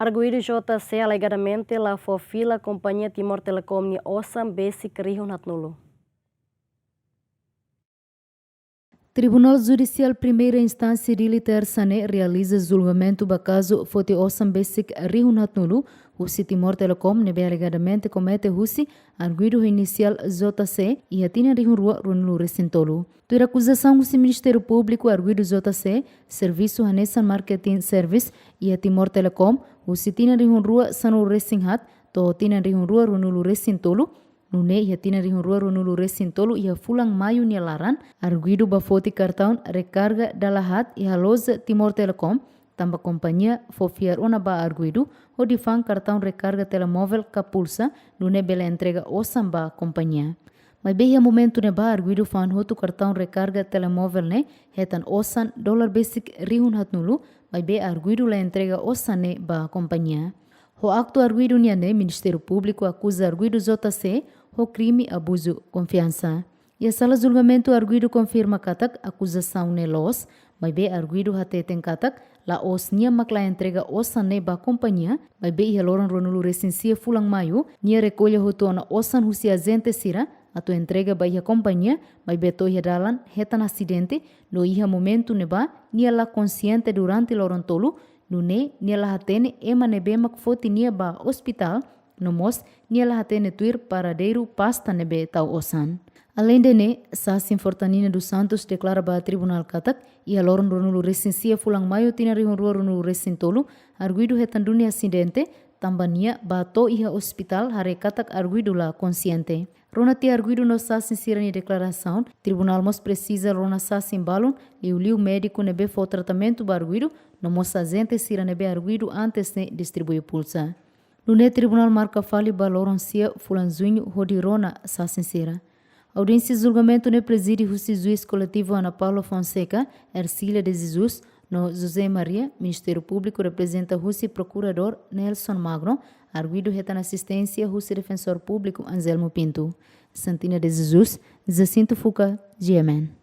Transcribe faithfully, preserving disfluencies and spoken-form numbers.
Arguidu J C alegadamente la fó fila kompañia Timor Telecom nia osan besik rihun haatnulu. Tribunál Judisiál Primeira Instánsia Dili Tersa ne'e realiza julgamentu ba kazu foti osan besik rihun haatnulu husi Timor Telecom ne'ebé alegadamente komete husi arguidu ho inisiál J C iha tinan rihun rua ruanulu resin tolu. Tuir akuzasaun husi Ministériu Públiku, arguidu J C servisu hanesan marketing service iha Timor Telecom husi tinan rihun rua sanulu resin haat to'o tinan rihun rua ruanulu resin tolu, nune'e iha tinan rihun rua ruanulu resin tolu iha fulan Maiu nia laran, arguidu ba foti kartaun rekarga dala haat iha loja Timor Telecom, tanba kompañia fó fiar ona ba arguidu hodi fa'an kartaun rekarga telemóvel ka pulsa, nune'e bele entrega osan ba kompañia. Maibé iha momentu ne'ebá arguidu fa'an hotu kartaun rekarga telemóvel ne'e hetan osan dolar besik rihun haatnulu, maibé arguidu la entrega osan ne'e ba kompañia. Ho aktu arguidu nian ne'e, Ministériu Públiku akuza arguidu J C ho krime abuzu konfiansa. Iha sala julgamentu arguidu konfirma katak akuzasaun ne'e loos, maibé arguidu hateten katak la'ós nia mak la entrega osan ne'e ba kompañia, maibé iha loron ruanulu resin sia fulan Maiu, nia rekolla hotu ona osan husi ajente sira atu entrega ba iha kompañia, maibé to'o iha dalan hetan asidente, no iha momentu ne'ebá nia la konsiente durante loron tolu, nune'e nia la hatene ema ne'ebé mak foti nia ba ospitál, no mós nia la hatene tuir paradeiru pasta ne'ebé tau osan. Aleinde ne'e, sasin Fortanina dos Santos deklara ba tribunál katak iha loron ruanulu resin sia fulan Maiu tinan rihun rua ruanulu resin tolu, arguidu hetan duni asidente, tanba nia bá to'o iha ospitál haree katak arguidu la konsiente. Rona tiha arguidu no sasin sira-nia deklarasaun, tribunál mós presiza rona sasin balun, liuliu médiku ne'ebé fó tratamentu ba arguidu, no mós ajente sira ne'ebé arguidu antes ne'e distribui pulsa. Nune'e tribunál marka fali ba loron sia fulan Juñu hodi rona sasin sira. Audiénsia julgamentu ne'e prezide husi juís koletivu Ana Paula Fonseca, Ercília de Jesus, no José Maria, Ministériu Públiku reprezenta husi Prokuradór Nelson Magno, arguidu hetan asisténsia husi Defensór Públiku Anselmo Pinto. Santina de Jesus, Jacinto Fuca, G M N.